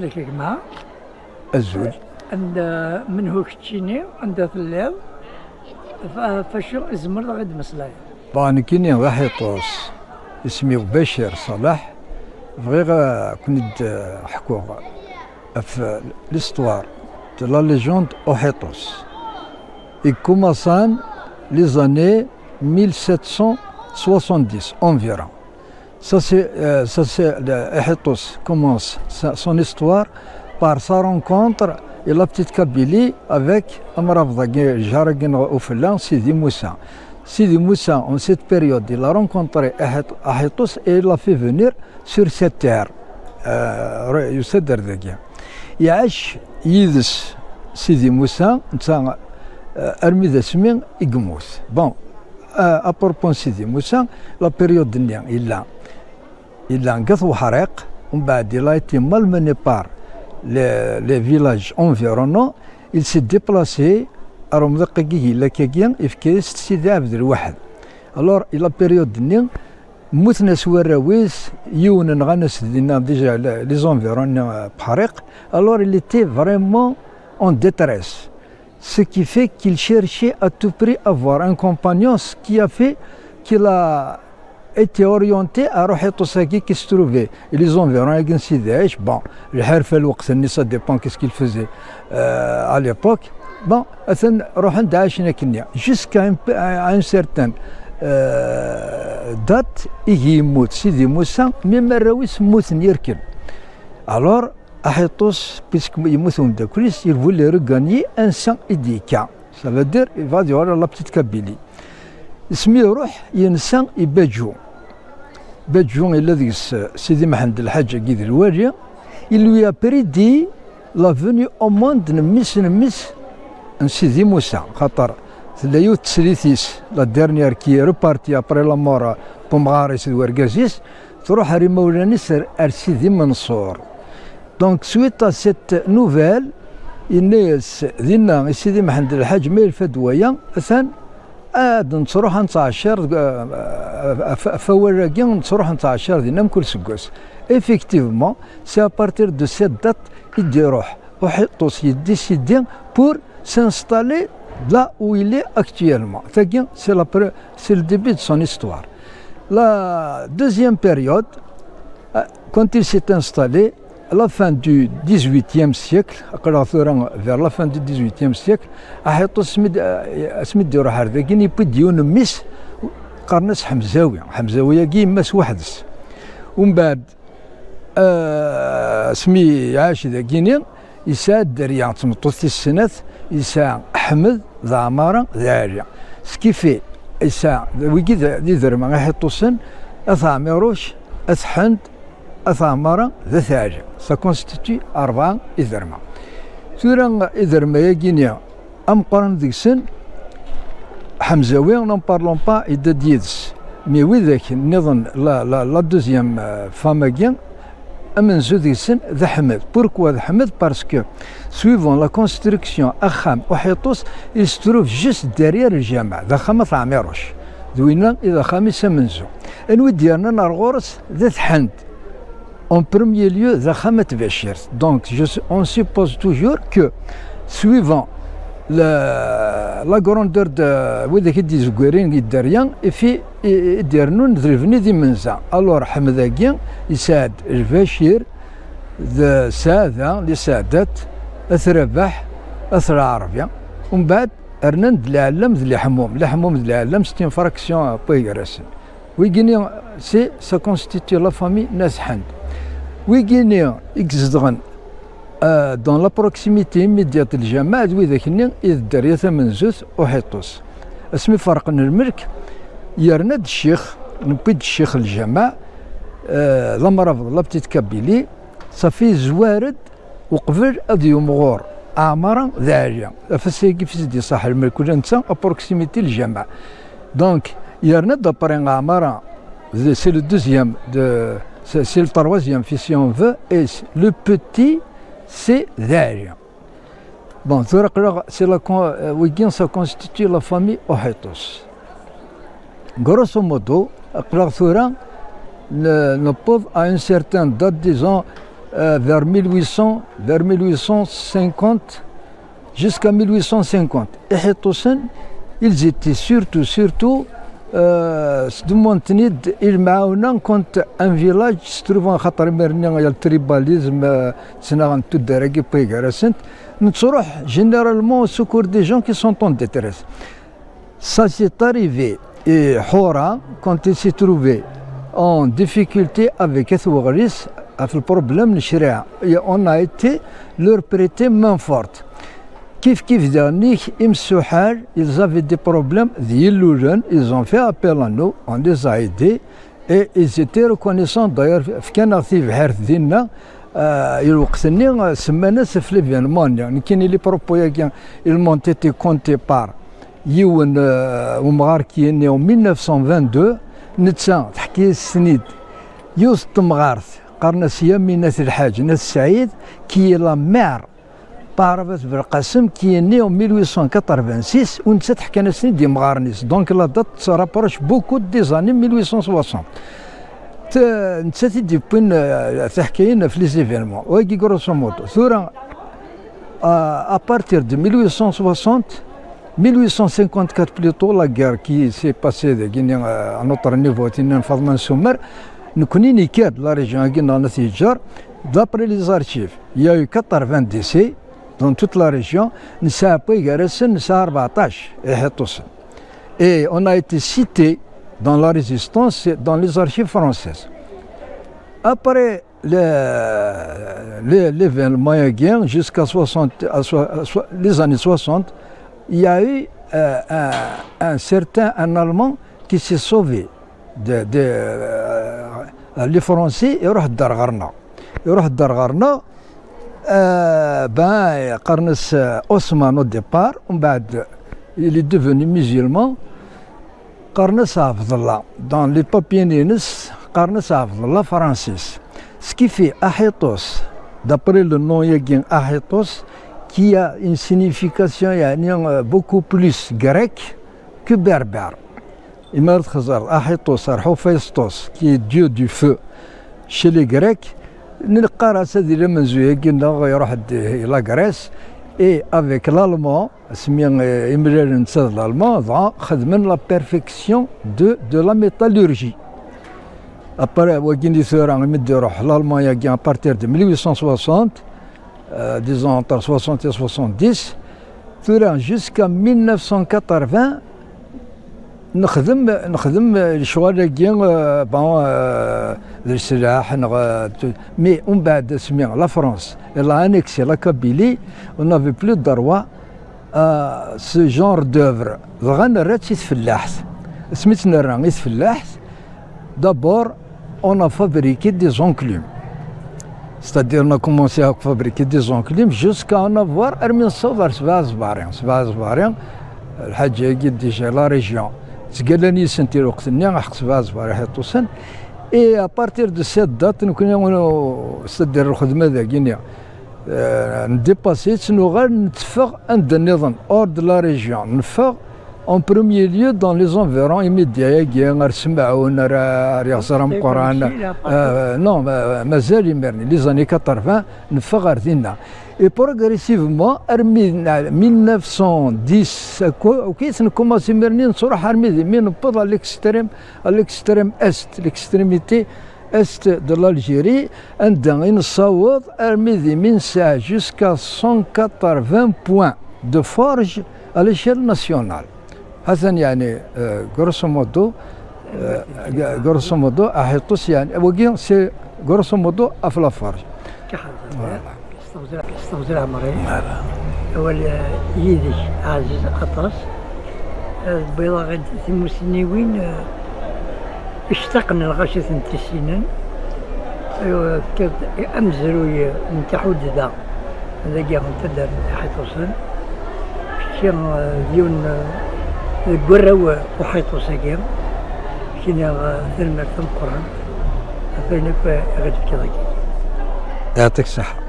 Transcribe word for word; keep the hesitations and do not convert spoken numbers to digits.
Lak a gma. Azul. Anda, menhu keččini, anda telliḍ? Fa- facu izmer ad ɣ-id-meslay? Bon, nekkini d Aḥiṭus. Isem-iw Bacir Ṣaleḥ. Bɣiɣ ad ken-id-ḥkuɣ ɣef l'histoire de la légende Uḥiṭus. Ikkumaṣan les années mille sept cent soixante-dix environ. Ça, c'est, euh, ça, c'est le, Aḥiṭus commence sa- son histoire par sa rencontre et la petite Kabylie avec amrabeḍ-agi, lǧar-agi n Ufella, Sidi Musa. Sidi Musa, en cette période, il a rencontré Aḥit- Aḥiṭus et il l'a fait venir sur cette terre. Euh, yusa-d ar dagi. Iɛac yid-s Sidi Musa, netta, euh, armi d asmi i yemmut. Bon, euh, à propos n Sidi Musa, la période-nni yella, yella deg At Weḥriq, umbeɛd il a été malmené par les, les villages environnants, il s'est déplacé ar umḍiq-agi yella akkagi, yefka-yas-d Sidi Ɛebd Lwaḥed. Alors, la période-nni, mmuten-as warraw-is, yiwen nɣan-as dinna déjà les environs n Weḥriq. Alors, il était vraiment en détresse. Ce qui fait qu'il cherchait à tout prix avoir un compagnon, ce qui a fait qu'il a été orienté à Uḥiṭus-agi qui se trouvait les environs-agi n Sidi Ɛic. Bon, lḥerfa lweqt-nni, ça dépend qu'est-ce qu'il faisait, euh, à l'époque. Bon, atan ruḥen-d ɛacen akkenni. Jusqu'à un peu- à une certaine, euh, date, igi yemmut Sidi Musa, mi arraw-is mmuten yerken. Alors, Aḥiṭus, puisque yemmut umeddakel-is, il voulait regagner ansa i d-yekka. Ça veut dire, il va dire la petite Kabylie. Ismi iruḥ, yensa i Baǧu. Baǧu yella deg-s, euh, Sidi Mḥend Lḥaǧ-agi d lwali. Il lui a prédit la venue au monde n mmi-s n mmi-s n Sidi Musa, xaṭer tella yiwet teslit-is, la dernière qui est repartie après la mort n umɣar-is d wergaz-is, truḥ ar imawlan-is ar, ar Sidi Menṣur. Donc, suite à cette nouvelle, yenna-yas dinna i Sidi Mḥend Lḥaǧ, ma yelfa-d waya, atan ad nettruḥ ad nettɛaccir deg, ɣef, ɣef wawal-agi, nettruḥ ad nettɛaccir dinna mkul seggas. Effectivement, c'est à partir de cette date i d-iruḥ Uḥiṭus, il décide pour s'installer là où il est actuellement. Tagi, c'est la pre- c'est le début de son histoire. La deuxième période, euh, quand il s'est installé, à la fin du dix-huitième siècle, aql-aɣ tura vers la fin du dix-huitième siècle, Aḥiṭus asmi d-, euh, asmi d-iruḥ ar dagi, yewwi-d yiwen n mmi-s, qqaren-as Ḥemzawi. Ḥemzawi-agi yemma-s weḥd-s. Umbeɛd, euh, asmi iɛac dagini, yesɛa dderya d tmeṭṭut tis snat, yesɛa Ḥmed d Ɛmara d Ɛli. Ce qui fait, yesɛa, d wigi d, d iderma Iḥiṭusen, At Ɛmiruc, At Ḥend, At Ɛmara d At Ɛli. Ça constitue rebɛa iderma. Tura iderma-yagini, ameqqran deg-sen, Ḥemzawi, n'en parlons pas, yedda-d yid-s. Mais widak nniḍen, la, la, la deuxième, euh, femme-agi, amenzu deg-sen d Ḥmed. Pourquoi d Ḥmed? Parce que, suivant la construction, axxam Uḥiṭus, il se trouve juste derrière lǧameɛ, d axxam At Ɛmiruc. D winna i d axxam-is amenzu. Anwa i d-yernan ar ɣur-s? D At Ḥend. En premier lieu, d axxam At Bacirt. Donc, je su- on suppose toujours que, suivant la, la grandeur de widak i d-izeggarin i dderya, i fi- i, i d-irennun d lebni d imenza. Alors, Ḥmed-agi yesɛa-d Lbacir, d Saɛda, di Saɛdat, At Rabaḥ, At Lɛerbi. Umbeɛd, rnan-d Lɛellam d Liḥmum. Liḥmum d Lɛellam, c'est une fraction, euh, pas gar-asen. Wigini, c'est, ça constitue la famille n At Ḥend. Wigini i izedɣen, euh, dans la proximité immédiate n lǧameɛ, d widak-nni i d dderya tamenzut Uḥiṭus. Asmi ferqen lmelk, yerna-d ccix, newwi-d ccix n lǧameɛ, euh, d amrabeḍ, la petite Kabylie, safi yezwar-d uqbel ad yumɣur Ɛmara d Ɛli. Afas-agi fi s-d-iṣaḥ lmelk, ula netta à proximité lǧameɛ. Donc, yerna-d après Ɛmara, c'est le deuxième, de, c'est c'est le troisième fils, si on veut, et le petit, c'est d Ɛli. Bon, tura aql-aɣ, c'est la con- euh, wigi, ça constitue la famille Uḥiṭus. Grosso modo, aql-aɣ tura n- newweḍ à une certaine date, disons, Euh, vers mille huit cents, vers mille huit cent cinquante, jusqu'à mille huit cent cinquante. Iḥiṭusen, ils étaient surtout, surtout, euh, s-, ddmen-ten-id i lemɛawna contre un village se trouvant, xaṭer imir-nni il y a le tribalisme, euh, ttnaɣen tuddar-agi n waygar-asent, nettruḥ généralement au secours des gens qui sont en détresse. Ça s'est arrivé et Hora, quand il s'est trouvé en difficulté avec At Weɣlis, avec le problème n ccariɛa, et on a été leur prêter main forte. Kif kif daɣen imsuḥal, ils avaient des problèmes d Yillulen, ils ont fait appel à nous, on les a aidés, et ils étaient reconnaissants d'ailleurs, fkan-aɣ tibḥirt dinna, euh, i lweqt-nni, euh, semman-as ɣef l'événement-nni. Nekkini les propos-agi, ils m'ont été contés par yiwen, euh, umɣar qui est né en mille neuf cent vingt-deux, netta teḥka-yas-ten-id yiwet n temɣart, qqaren-as Yamina At Lḥaǧ n At Sɛid, qui est la mère Paravas Belqasem, qui est né en mille huit cent quatre-vingt-six, u netta teḥkan-asen-id imɣaren-is. Donc la date se rapproche beaucoup des années mille huit cent soixante. T-, nettat i d-yewwin, euh, tiḥkayin ɣef les événements. Wagi, grosso modo. Tura, euh, à partir de mille huit cent soixante, mille huit cent cinquante-quatre plutôt, la guerre qui s'est passée dagini, euh, à notre niveau, tinna n Faḍma n Sumer, nekkni nekker-d la région-agi neɣ n At Yeǧǧer, d'après les archives, il y a eu quatre-vingts décès dans toute la région, nesɛa waygar-asen, nesɛa rbeɛṭac iḥiṭusen. Et on a été cité dans la résistance, dans les archives françaises. Après le, le, l'événement-agi, jusqu'à soixante, à so-, à so-, les années soixante, il y a eu, euh, un, un certain, un Allemand qui s'est sauvé de, de, euh, les Français, iruḥ-d ar ɣer-neɣ. Iruḥ-d ar ɣer-neɣ, euh, ben, qqaren-as, euh, Osman au départ, umbeɛd, il est devenu musulman, qqaren-as Ɛebdella. Dans les papiers-ines, qqaren-as Ɛebdella Francis. Ce qui fait Aḥiṭus, d'après le nom-agi Aḥiṭus, qui a une signification, يعني, euh, beaucoup plus grecque que berbère. Imi ara txeẓreḍ Aḥiṭus ar Ḥufayesṭus, qui est dieu du feu chez les Grecs, neqqar-as ad yili amenzu-agi-nneɣ iruḥ-d i la Grèce, et avec l'allemand, asmi, eh, imlalen netta d l'allemand, dɣa xedmen la perfection de, de la métallurgie. Après, wagini tura, imi d-iruḥ l'allemand-agi à partir de mille huit cent soixante, euh, disons entre soixante et soixante-dix, tura jusqu'à mille neuf cent quatre-vingts, nexdem, nexdem lecɣal-agi, euh, bon, euh, d leslaḥ, neɣ, euh, tout. Mais umbeɛd asmi la France, elle a annexé la Kabylie, on n'avait plus de droit à ce genre d'œuvre. Dɣa nerra-tt i tfellaḥt. Asmi tt-nerra i tfellaḥt, d'abord, on a fabriqué des enclumes. C'est-à-dire, on a commencé à fabriquer des enclumes jusqu'à en avoir armi nessaweḍ ar sebɛa ẓbari. Sebɛa ẓbari, lḥaǧa-agi déjà la région ttgallan yis-sent i lweqt-nni, aḥeq sebɛa ẓbari Iḥiṭusen. Et à partir de cette date, nekkni, c'est-à-dire lxedma dagi-nni, euh, ndépassé-tt, nuɣal netteffeɣ anda nniḍen, hors de la région. Neffeɣ en premier lieu dans les environs immédiats-agi, ar Semɛun, ar, ar Iɣẓer Ameqqran. Euh, non, ma-, mazal imir-nni, les années quatre-vingts, neffeɣ ar dinna. Et progressivement, armi n-, mille neuf cent dix, akk-, akk-, i tnekkumaṣ imir-nni, nettruḥ armi d imi newweḍ à l'extrême, à l'extrême est, l'extrémité est de l'Algérie, anda i nessaweḍ armi d imi nesɛa jusqu'à cent quatre-vingts points de forge à l'échelle nationale. Atan, yeɛni, euh, grosso modo, euh, grosso modo, Aḥiṭus, yeɛni, wagi, c'est grosso modo ɣef la forge. Voilà. S teɣzi, s teɣzi n leɛmer-ik. Voilà. Awal, eh, yid-k ɛziz aṭas. Eh, tewwiḍ-aɣ-d timussniwin, eh, ictaqen lɣaci tent-issinen. Eh, tefkiḍ-d amezruy, eh, n tḥudda dagi n taddart n Iḥiṭusen. Kečči, eh, d yiwen, eh, deg warraw, eh, uḥiṭus-agi. Kini, eh, tanemmirt tameqqrant ɣef wayen akk, eh, i ɣ-d-tefkiḍ-agi. Yeɛṭik ṣṣeḥḥa.